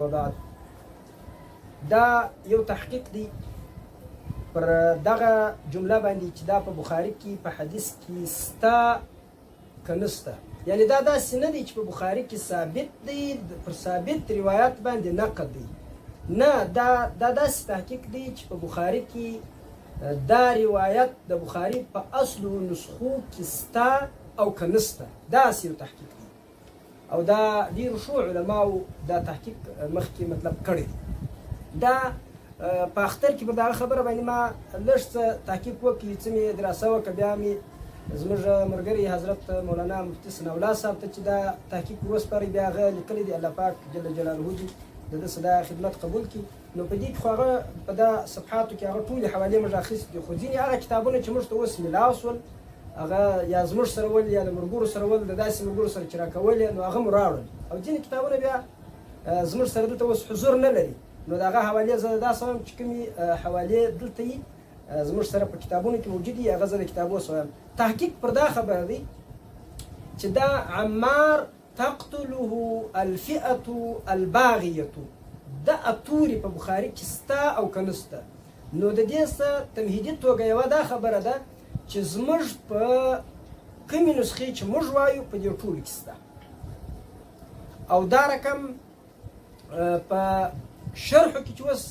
وبعد دا یو تحقیق دی پر دغه جمله باندې چې دا په بخاری کې په حدیث کې ستا که نسته، یعنی دا داسې نه دی چې په بخاری کې ثابت دی، پر ثابت روایت باندې نقد دی، نه، دا داسې تحقیق دی چې په بخاری کې دا روایت د بخاری په اصلو نسخو کې ستا او که نسته، داسې یو تحقیق دی. او دا ډیرو ښو علماو دا تحقیق مخکې مطلب کړی دی. دا په اختر کې پر دغه خبره باندې ما لږ څه تحقیق وکړي، څه مې دراسه وکړه، بیا مې زموږ ملګری حضرت مولانا مفتي ثناءالله صاحب ته چې دا تحقیق وروسپاري، بیا هغه لیکلی دی. الله پاک جل جلاله دې د ده څه دا خدمت قبول کړي. نو په دې کې خو هغه په دا صفحاتو کې هغه ټولې حوالې موږ اخیستې دي، خو ځینې هغه کتابونه چې موږ ته اوس ملاو شول، هغه یا زموږ سره ول یا د ملګرو سره ول، د داسې ملګرو سره چې راکول یې، نو هغه مو راوړل، او ځینې کتابونه بیا زموږ سره دلته اوس حضور نه لري. نو د هغه حوالې زه داسې وایم چې کومې حوالې دلته یي زموږ سره په کتابونو کې موجود دي، هغه زه د کتابو سره وایم. تحقیق پر دا خبره دی چې دا عمار تقتله الفئة الباغیة د اتوري په بخاري کې سته او که نسته. نو د دې څه تمهیدي توګه یوه دا خبره ده چې زموږ په کومې نسخې چې موږ وایو په دې ټولو کې سته، او دا رقم په شرحو کې چې اوس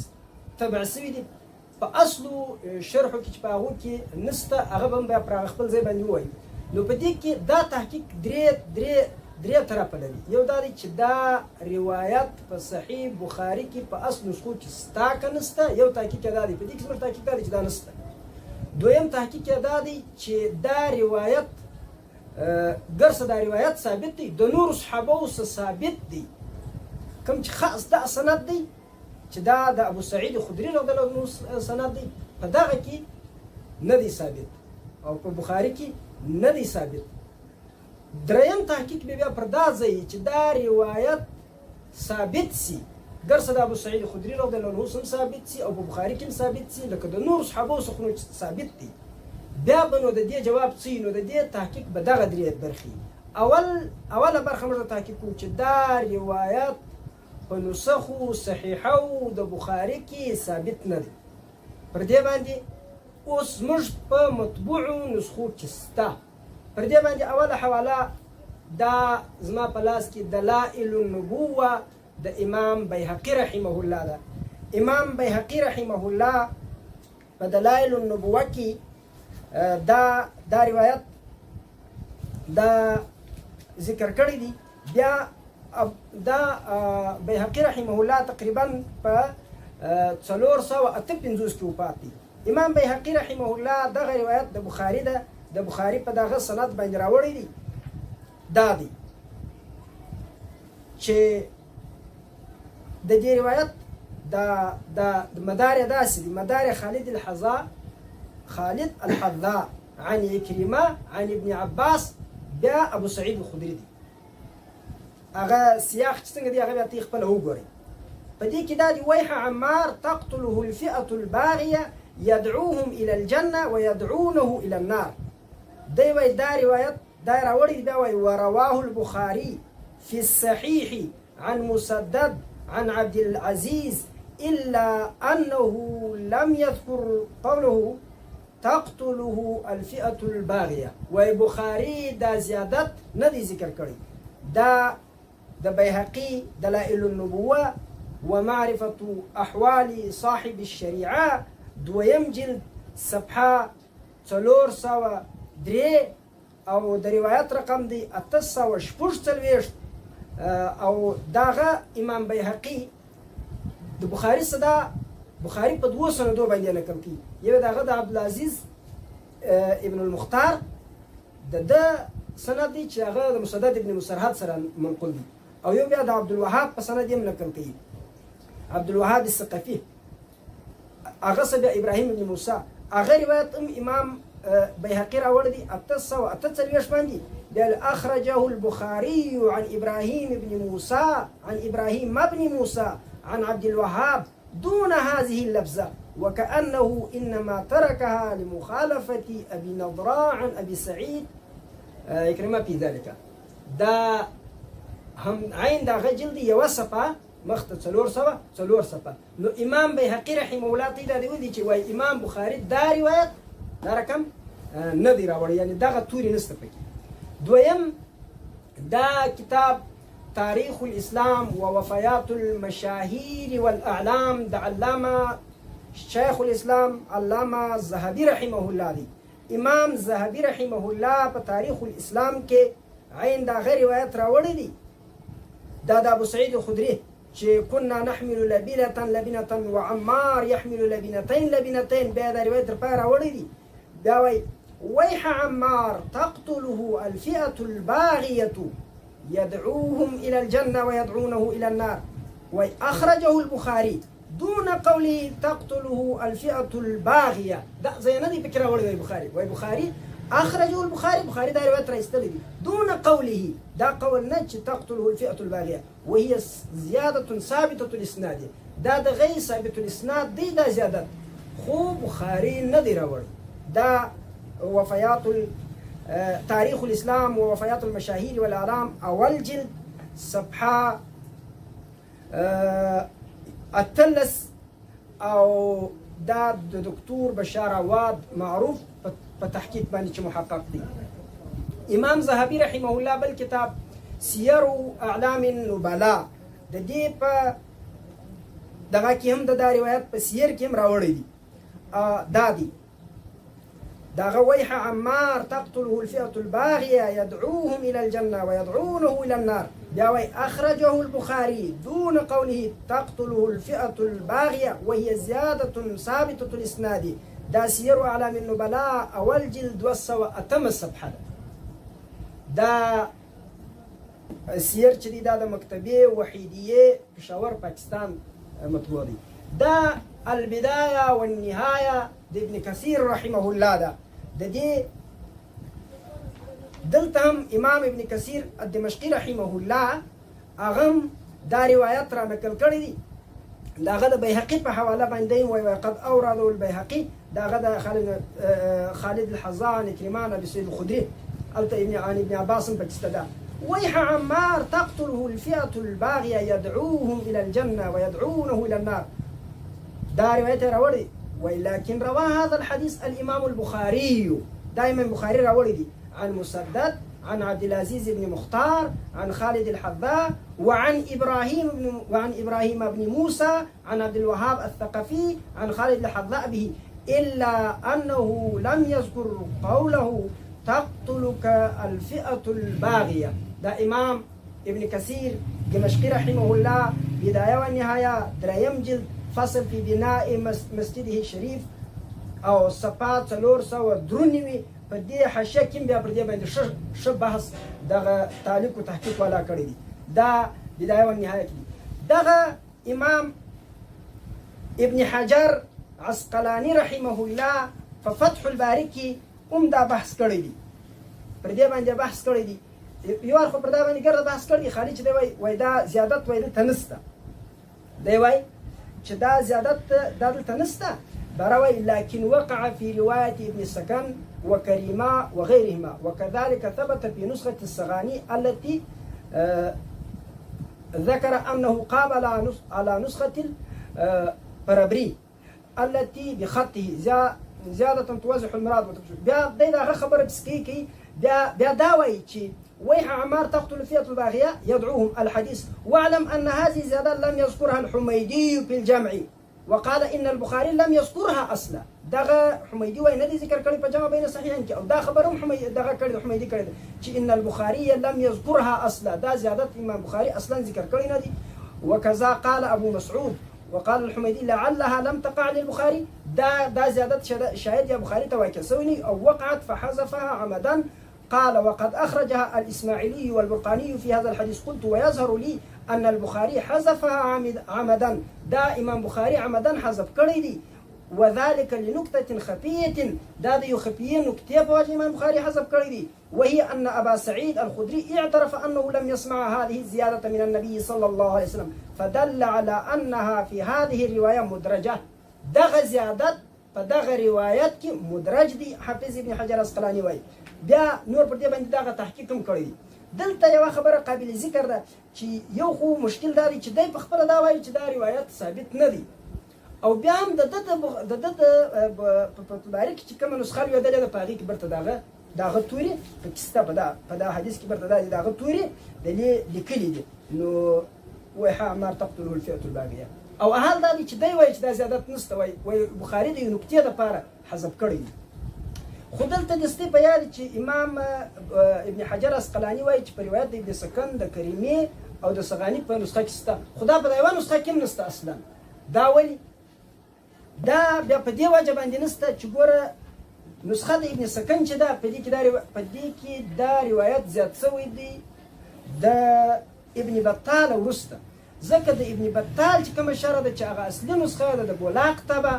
طبع سوي دي، په اصلو شرحو کې چې په هغو کې نسته، هغه به هم بیا پر هغه خپل ځای باندې ووایو. نو په دې کې دا تحقیق درې طرفه لري. یو دا دی چې دا روایت په صحیح بخاري کې په اصل نسخو کې ستا که نسته، یو تحقیق یې دا دی، په دې کې زموږ تحقیق دا دی چې دا نسته. دویم تحقیق یې دا دی چې دا روایت ګرسه دا روایت ثابت دی، د نورو صحابو څخه ثابت دی، کوم چې خاص دا سند دی چې دا د ابو سعید خدری رضی الله عنه سند دی، په دغه کې نه دی ثابت او په بخاری کې نه دی ثابت. دریم تحقیق بیا پر دا ځای چې دا روایت ثابت سي، ګرڅه د ابو سعید خدری رضی الله عنه سم ثابت سي او په بخاری کې هم ثابت سي، لکه د نور صحابو څخه ثابت دی، بیا به نو د دې جواب څه؟ نو د دې تحقیق به دغه درې برخې. اوله برخه موږ تحقیق کوو چې دا روایت په نسخو صحیحو د بخاری کې ثابت نه دی، پر دې باندې اوس موږ په مطبوعو نسخو کې سته. پر دې باندې اوله حواله دا زما په لاس کې دلائل النبوه د امام بیهقي رحمه الله ده. امام بیهقي رحمه الله په دلائل النبوه کې دا روایت دا ذکر کړی دی. بیا دا بیهقي رحمه الله تقریبا په 458 کې وفات دی. امام بیهقي رحمه الله دغه روایت د بخاري ده، د بخاري په دغه سند باندې راوړی دی. دا دی چې د دې روایت دا د مدار داسې دی، مدار خالد الحذا، خالد الحذا عن عکرمه عن ابن عباس، بیا ابو سعید الخدری دی. هغه سیاق چې څنګه دی هغه بیا ته خپله وګورئ. په دې کې دا دی: ویح عمار تقتله الفئة الباغیة يدعوهم إلى الجنة ويدعونه إلى النار. دی وایي دا روایت دا راوړی دی، بیا وایي ورواه البخاري في الصحيح عن مسدد عن عبد العزيز إلا أنه لم يذكر قوله تقتله الفئة الباغية. وایي بخاري دا زیادت نه دی ذکر کړی. دا د بیهقي دلائل النبوة ومعرفة احوال صاحب الشریعه دویم جلد صفحه 403 او د روایت رقم دی 846. او داغه امام بیهقي د بخاري صدا بخاري په دوو سندو باندې نقل کوي، یو داغه د عبدالعزیز ابن المختار د ده سند دی چې هغه د مسدد ابن مسرهد سره منقول دی، او یو بیا د عبدالوهاب په سند یې هم نقل کوي، عبدالوهاب الثقفي، هغه څه بیا ابراهیم ابن موسی، هغه روایت هم امام بیهقي راوړی دی 848 باندې. بیا اخرجه البخاري عن ابراهيم ابن موسى عن ابراهيم ابن موسى عن عبد الوهاب دون هذه اللفظة وكأنه إنما تركها لمخالفة أبي نضراء عن أبي سعيد عکرمه في ذلك. دا هم عین دغه جلد یوه صفحه مخته 404 صفحه. نو امام بیهقي رحمه الله ته دا دی ودی چې وای امام بخاری دا روایت دا رقم نه دی راوړی، یعنی دغه توري نشته پکې. دویم دا کتاب تاریخ الاسلام ووفیات المشاهیر والاعلام د علامه شیخ الاسلام علامه ذهبي رحمه الله دی. امام ذهبي رحمه الله په تاریخ الاسلام کې عین دا غیر روایت راوړی دی، دا د ابو سعید الخدری چې كنا نحمل لبنة لبنة وعمار يحمل لبنتين لبنتين، بیا دا روایت تر پایه راوړی دی. بیا وایي ويح عمار تقتله الفئة الباغية يدعوهم إلى الجنة ويدعونه إلى النار، وأخرجه البخاري دون قوله تقتله الفئة الباغية. دا زه نه دی پکې راوړی. وایي بخاري، وایي بخاري أخرجه البخاري، بخاري دا روایت را ایستلی دی، دون قوله دا قول نه چې تقتله الفئة الباغية، وهي زيادة ثابتة الإسناد. دا د غیر ثابت الإسناد دی دا زیادت، خو بخاري نه دی راوړی. دا وفیات تاریخ الاسلام ووفیات المشاهیر والاعلام اول جلد صفحه 18، او دا د دکتور بشار عواد معروف په تحقیق باندې چې محقق دی. امام ذهبي رحمه الله بل کتاب سیر اعلام النبلاء د دې په دغه کې هم د دا روایت په سیر کې هم راوړی دی. دا دی دغه ويح عمار تقتله الفئة الباغية يدعوهم إلى الجنة ويدعونه إلى النار، بیا وایي أخرجه البخاري دون قوله تقتله الفئة الباغية، وهي زيادة ثابتة الإسناد. دا سیر اعلام النبلاء اول جلد 208 صفحه ده. دا سیر چې دی دا د مکتبې وحیدیه پېښور پاکستان مطبوع دی. دا البدايه والنهايه د ابن کثیر رحمه الله ده. د دې دلته هم امام ابن کثیر الدمشقي رحمه الله هغه هم دا روایت را نقل کړی دی. د هغه د بیهقي په حواله باندې وایي وقد اورده البیهقي، د هغه د خالد الحذاء عن عکرمه عن ابي سعيد الخدري، هلته ابن عن ابن عباس هم پکې شته. ده ويح عمار تقتله الفئة الباغية يدعوهم إلى الجنة ويدعونه إلى النار، دا روایت راوړی. ولكن روى هذا الحديث الإمام البخاري، دائما بخاري راوړی دی، عن مسدد عن عبد العزيز بن مختار عن خالد الحذاء وعن ابراهيم بن موسى عن عبد الوهاب الثقفي عن خالد الحذاء به، الا انه لم يذكر قوله تقتلك الفئة الباغية. دا امام ابن کثیر دمشقي رحمه الله بدايه والنهايه دریم جلد فصل في بناء مسجده الشريف او صفحه 493، په دې حاشیه کې بیا پر دې باندې ښه ښه بحث دغه تعلیق او تحقیق والا کړی دی. دا بدایه والنهایه کې دغه امام ابن حجر عسقلانی رحمه الله په فتح الباری کې هم دا بحث کړی دی، پر دې باندې بحث کړی دی. یو خو پر دا باندې ګرده بحث کړی دی، خالي چې دی وایي، وایي دا زیادت وایي دلته نسته. دی وایي چې دا زیادت دا دلته نسته. بروي لكن وقع في رواية ابن سكن وكريمة وغيرهما، وكذلك ثبت في نسخة الصغاني التي ذكر أنه قابل على نسخة البربري التي بخطه زيادة توضح المراد. بیا دی دغه خبره پسکې کوي. بیا دا وایي چې ويح عمار تقتل الفئة الباغية يدعوهم الحديث، واعلم أن هذه الزيادة لم يذكرها الحميدي في الجمع، وقال إن البخاري لم يذكرها أصلا. دغه حميدي وای نه دي ذکر کړی په جمع بین صحیحین کې، او دا خبره هم حميدي دغه کړی، حميدي کړی چې ان البخاري لم يذكرها اصلا، دا زیادت امام بخاري اصلا ذکر کړی نه دي. وكذا قال ابو مسعود، وقال الحميدي لعلها لم تقع للبخاري، دا زیادت شاید یا بخاري ته واقع سوی نه او وقعت فحذفها عمدا. قال وقد أخرجها الإسماعيلي والبرقاني في هذا الحديث. قلت ويظهر لي أن البخاري حذفها عمدا، دا إمام بخاري عمدا حذف کړی دی، وذلك لنكتة خفية، دا د یو خفیه نکتې په وجه امام بخاري حذف کړی دی، وهي أن أبا سعيد الخدري اعترف أنه لم يسمع هذه الزيادة من النبي صلى الله عليه وسلم، فدل على أنها في هذه الرواية مدرجة. دغه زیادت په دغه روایت کې مدرج دی، حافظ ابن حجر عسقلاني وایي. بیا نور پر دې باندې دغه تحقیق هم کړی دی. دلته یوه خبره قابل ذکر ده چې یو خو مشکل دا دی چې دی په خپله دا وایي چې دا روایت ثابت نه دی، او بیا هم د ده د ده د په فتح الباري کې چې کومه نسخه لوېدلې ده، په هغې کې برته د هغه د هغه توري پکې شته. په دا حدیث کې برته دا دي، د هغه توري د لې لیکلي دي. نو ویحا عمار تقتله الفئة الباغیه. او حال دا دی چې دی وایي چې دا زیادت نشته، وایي بخاري د یو نکتې دپاره حذف کړی دی. خو دلته د ستې په یاد چې امام ابن حجر عسقلاني وایي چې په روایت د ابن سکن، د کریمې او د صغاني په نسخه کې شته، خو دا په دا یوه نسخه کې هم نشته اصلا. دا ولې؟ دا بیا په دې وجه باندې نشته چې ګوره نسخه د ابن سکن چې ده، په دې کې دا روایت زیات شوی دی د ابن بطال وروسته، ځکه د ابن بطال چې کومه شرح ده، چې هغه اصلي نسخه ده د بولاق تبع،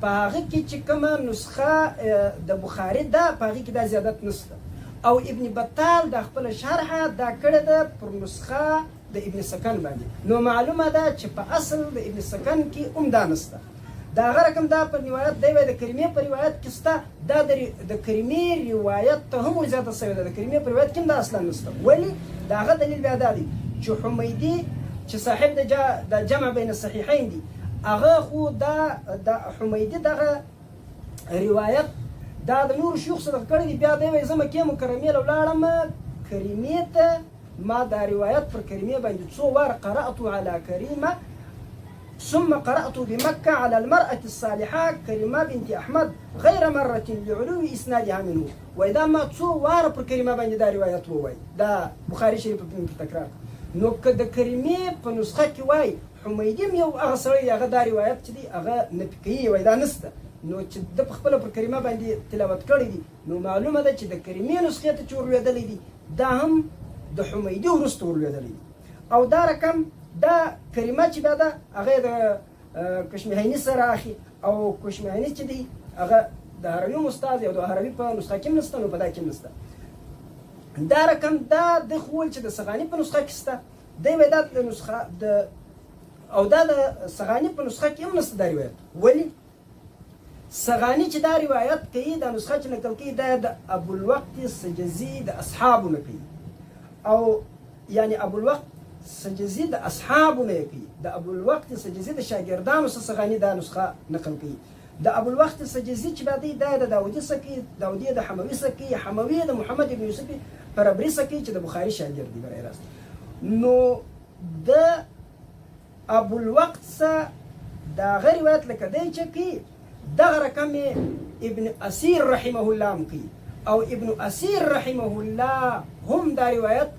په هغه کې چې کومه نسخه د بخاري ده، په هغې کې دا زیادت نشته. او ابن بطال دا خپله شرحه دا کړې ده پر نسخه د ابن سکن باندې، نو معلومه ده چې په اصل د ابن سکن کې هم دا نشته. دا هغه رقم دا پر روایت دی وایي د کریمې په روایت کې شته، دا د کریمې روایت ته هم ورزیاته شوې ده، د کریمې په روایت کې هم دا اصلا نشته. ولې؟ د هغه دلیل بیا دا دی چې حمیدي چې صاحب د جمع بین الصحیحین دی، هغه خو دا د حمیدي دغه روایت دا د نورو شیوخ سره کړی دی. بیا دی وایي زه مکې مکرمې له ولاړم، کریمې ته ما دا روایت پر کریمې باندې څو وار قرأت على کریمه ثم قرأت بمكة على المرأة الصالحة كريمة بنت أحمد غير مرة لعلو إسنادها منه. وإذا ما څو واره پر کریمه باندې دا روایت ووایي، دا بخاري شریف په تکرار. نو که د کریمې په نسخه کې وایي حمیدي هم یو هغه سړی دی، هغه دا روایت چې دی هغه نفي کوي، وایي دا نشته. نو چې ده په خپله پر کریمه باندې تلاوت کړی دی، نو معلومه ده چې د کریمې نسخې ته چې ورلوېدلی دی، دا هم د حمیدي وروسته ورلوېدلی دی. او دا رقم دا کریمه چې بیا ده، هغه د کشمیهیني سره اخي، او کشمیهیني چې دی هغه د هروي هم استاد دی، او د هروي په نسخه کې هم نشته، نو په دا کې هم نشته. دا رقم دا د خو چې د صغاني په نسخه کې شته، دی وایي دا د نسخه د او دا د صغاني په نسخه کې هم نشته دا روایت. ولې؟ صغاني چې دا روایت کوي، دا نسخه چې نقل کوي، دا د ابو الوقت سجزي د اصحابو نه کوي، او یعنی ابو الوقت سجزي د اصحابو نه کوي، د ابو الوقت سجزي د شاګردانو څخه صغاني دا نسخه نقل کوي. د ابو الوقت سجزي چې بیا دی دا د داودي څخه کوي، داودي د حموي څخه کوي، حموي د محمد ابن یوسف پربري څخه کوي چې د بخاري شاګرد دی برای راست. نو د ابو الوقت څخه د هغه روایت لکه دی چې کوي، دغه رقم ابن اسیر رحمه الله هم کوي، او ابن اسیر رحمه الله هم دا روایت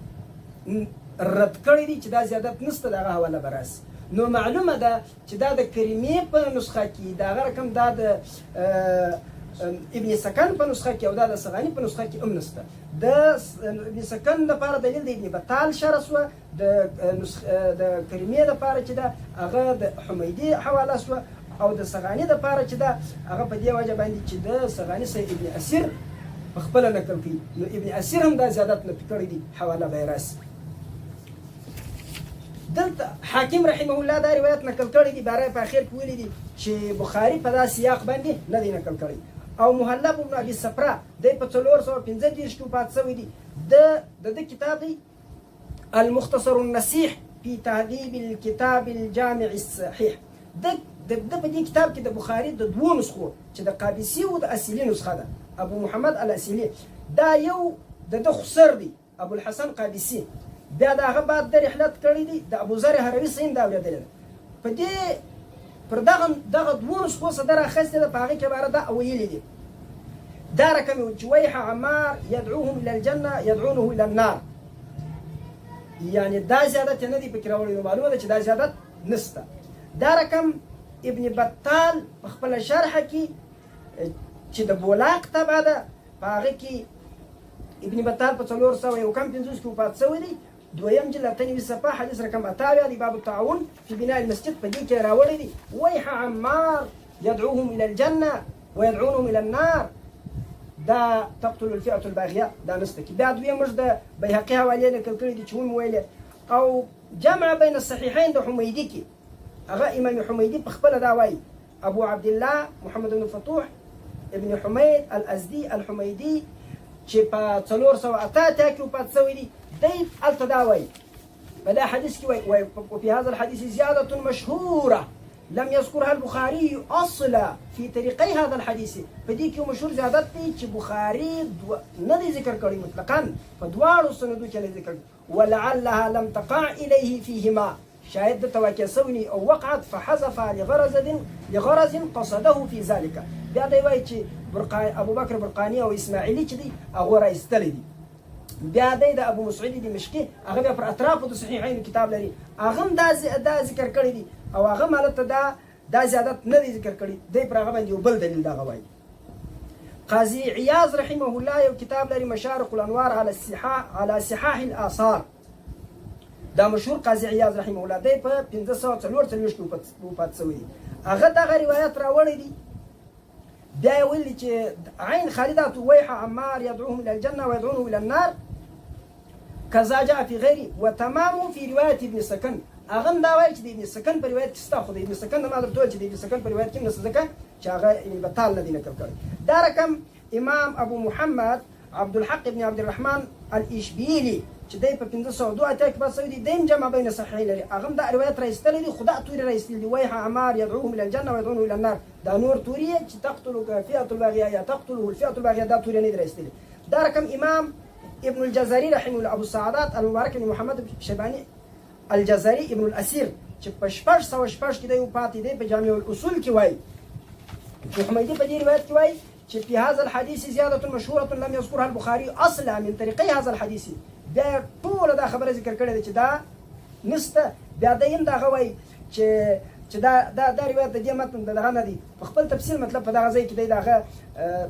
رد کړی دی چې دا زیادت نشته، د هغه حواله به راسي. نو معلومه ده چې دا د کریمې په نسخه کې د هغه رقم دا د ابن سکن په نسخه کې او دا د صغاني په نسخه کې هم نشته. د ابن سکن لپاره دلیل د ابن بطال شرح سوه، د د کریمې لپاره چې ده هغه د حمیدي حواله سوه، او د صغاني لپاره چې ده هغه په دې وجه باندې چې د صغاني سره ابن اسیر په خپله نقل کوي، نو ابن اسیر هم دا زیادت نفي کړی دی، حواله به یې راسي. دلته حاکم رحمه الله دا روایت نقل کړی دی، باره په اخر کې ویلي دي چې بخاري په دا سیاق باندې نه دی نقل کړی. او مهلب بن ابي صفرا دی په 435 کې وفات شوی دی، د ده کتاب دی المختصر النصیح فی تهذیب الكتاب الجامع الصحیح. د ده په دې کتاب کې د بخاري د دوو نسخو چې د قابسي او د اصیلي نسخه ده، ابو محمد الاصیلي دا یو د ده خسر دی ابو الحسن قابسي، بیا د هغه بعد د رحلت کړی دی، د ابو ذر هروي څخه هم دا اورېدلې ده. په دې پر دغه دوو نسخو څخه ده راخیستې ده، په هغې کې عبارت ده ویلي دي دا رقم چې ویح عمار يدعوهم الى الجنه يدعونه الى النار، یعنی دا زیادت نه دی پکې راوړی، نو معلومه ده چې دا زیادت نشته. دا رقم ابن بطال په خپله شرحه کې چې د بولاق تبع ده، په هغه کې ابن بطال په 451 کې وفات شوی دی، دویم جلد 98 صفحه حدیث رقم 78 دی، باب التعاون فی بناء المسجد، په دې کې راوړی دی ویح عمار يدعوهم الى الجنه ويدعونهم الى النار دا تقتل الفئه الباغيه، دا نشته کې. بیا دوی موږ د بیهقي حوالې نقل کړي دي چې ومې ویلې. او جمع بین الصحیحین د حمیدي کې هغه امام حمیدي په خپله دا وایي ابو عبد الله محمد بن فتوح ابن حمید الازدي الحمیدي چې په 488 کې وفات شوی دی، دی هلته دا وایي په دا حدیث کې وایي، وفي هذا الحديث زيادة مشهورة لم يذكرها البخاري اصلا في طريقي هذا الحديث. په دې کې یو مشهور زیادت دی چې بخاري نه دی ذکر کړی مطلقا، په دواړو سندو کې نه ذکر، ولعلها لم تقع الیه فيهما، شاید د واقع سوی نه او وقعت فحذفها لغرض قصده في ذلك. بیا دی وایي چې ابوبکر برقاني او اسماعیلي چې دی هغه را ایستلی دي. بیا دی د ابو مسعود دمشقي هغه بیا پر اطرافو د صحیحینو کتاب لري، هغه هم دا ذکر کړی دی او هغه هم هلته دا زیادت نه دی ذکر کړی دی، پر هغه باندې یو بل دلیل دغه وایي. قاضي عیاض رحمه الله یو کتاب لري مشارق الانوار على صحاح الاثار، دا مشهور قاضي عیاض رحمه الله دی په 544 کې وفات شوی دی، هغه دغه روایت راوړی دی. بیا یې ویلي چې عین خالدات ویح عمار يدعوهم الى الجنه ويدعونه الى النار كذا جاء في غيره وتمامه في روايه ابن سكن. هغه هم دا وایي چې د ابن سکن په روایت کې سته، خو د ابن سکن نه ما درته وویل چې د ابن سکن په روایت کې هم نسته، ځکه چې هغه ابن بطال نه دی نقل کړی. دا رقم امام ابو محمد عبدالحق ابن عبدالرحمن الاشبیلي چې دی په 582 کې وفات شوی دی، دی هم جمع بین صحیحین لري، هغه هم دا روایت را ایستلی دی، خو دا توري را ایستلي دي ویح عمار یدعوهم الی الجنه ویدعونه الی النار، دا نور توري چې تقتلک فئة الباغیه یا تقتله الفئة الباغیه دا توري نه دي را ایستلي. دا رقم امام ابن الجزري رحمه الله ابو السعادات المبارک ابن محمد شیباني الجزري ابن الاسیر چې په 606 کې دی وفات دی، په جامع الاصول کې وایي چې حمیدي په دې روایت کې وایي چې في هذا الحديث زيادة مشهورة لم يذكرها البخاري اصلا من طريقي هذا الحديث. بیا ټوله دا خبره ذکر کړې ده چې دا نسته. بیا دی هم دغه وایي چې دا روایت د دې متن دغه نه دی، په خپل تفصیل مطلب په دغه ځای کې دی دغه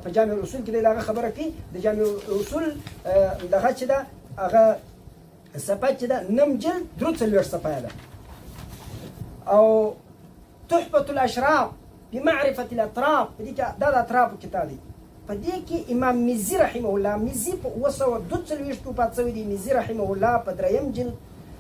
په جامع الاصول کې دی دغه خبره کوي. د جامع الاصول دغه چې ده هغه صفحه چې ده نم جلد 43 صفحه ده. او تحفة الاشراف بمعرفة الاطراف په دې کې دا د اطرافو کتاب دی. په دې کې امام مزي رحمه الله، مزي په 742 کې وفات شوی دی، مزي رحمه الله په دریم جلد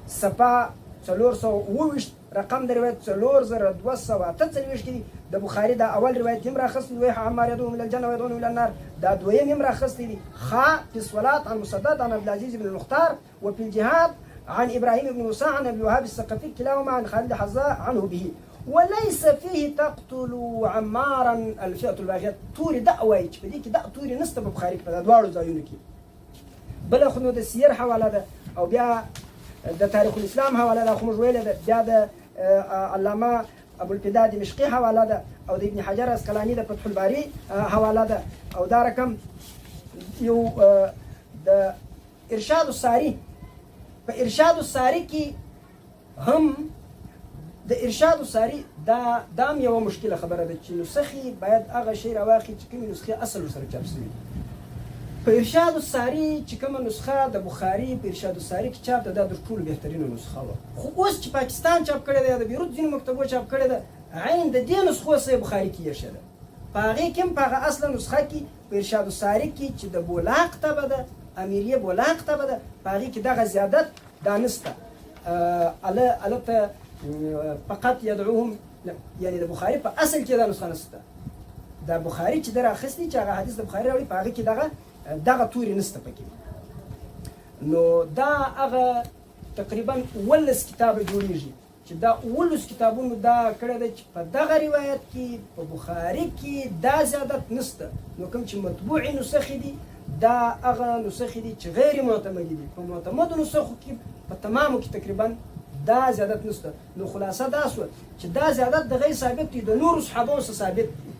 صفحه 427 رقم د روایت 4248 کې دی. د بخاري دا اول روایت هم راخستی دی، ویح عمار یدعوهم الی الجنه ویدعونه الی النار، دا دویم هم راخستی دی. خا فی الصلاة عن مسدد عن عبد العزيز بن المختار وفي الجهاد عن ابراهيم بن موسى عن ابي الوهاب الثقفي كلاهما عن خالد حذاء عنه به وليس فيه تقتل عمارا الفئة الباغية. توري دا وایي چې په دې کې دا توري نشته په بخاري کې په دا دواړو ځایونو کې. بله خو نو د سیر حواله ده او بیا د تاریخ الاسلام حواله ده، خو موږ ویلې ده. بیا د علامه ابو الفدا دمشقي حواله ده او د ابن حجر عسقلاني د فتح الباري حواله ده. او دا رقم یو د ارشاد الساري، په ارشاد الساري کې هم د ارشاد الساري دا دام یوه مشکله خبره ده چې نسخې باید هغه شی راواخلي چې کومې نسخې اصل ورسره چاپ شوي دي. په ارشاد الساري چې کومه نسخه د بخاري په ارشاد الساري کې چاپ ده، دا تر ټولو بهترینه نسخه وه. خو اوس چې پاکستان چاپ کړې ده یا د بیروت ځینو مکتبو چاپ کړې ده، عین د دې نسخو سره بخاري کې ایښې ده. په هغې کې هم په هغه اصله نسخه کې په ارشاد الساري کې چې د بولاق طبع ده، امیریه بولاق طبع ده، په هغې کې دغه زیادت دا نسته. هلته فقط يدعوهم، یعنی د بخاري په اصل کې دا نسخه نسته. دا بخاري چې در اخیستي چې هغه حدیث د بخاري راوړي، په هغه کې دغه توري نسته پکې. نو دا هغه تقریبا 17 کتابه جوړیږي چې دا 17 کتابونو دا کړی دی چې په دغه روایت کې په بخاري کې دا زیادت نسته. نو کوم چې مطبوعې نسخې دي دا هغه نسخې دي چې غیر معتمدې دي. په معتمدو نسخو کې په تمامو کې تقریبا دا زیادت نسته. نو خلاصه دا سوه چې دا زیادت د غیر ثابت دی، د نورو صحابو څخه ثابت دی،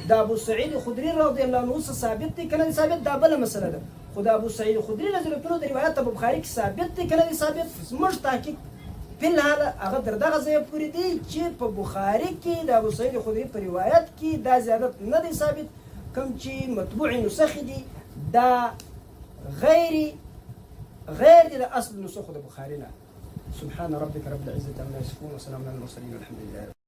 د ابو سعید خدري رضی الله عنه څخه ثابت دی که نه دی ثابت، دا بله مسله ده. خو د ابو سعید خدري رضی الله عنه د روایت په بخاري کې ثابت دی که نه دی ثابت، زموږ تحقیق فلحال هغه تر دغه ځایه پورې دی چې په بخاري کې د ابو سعید خدري په روایت کې دا زیادت نه دی ثابت. کوم چې مطبوع نسخې دي دا غیر دي د اصل نسخو د بخاري نه. سبحان ربك رب العزة عما يصفون وسلام على المرسلين والحمد لله.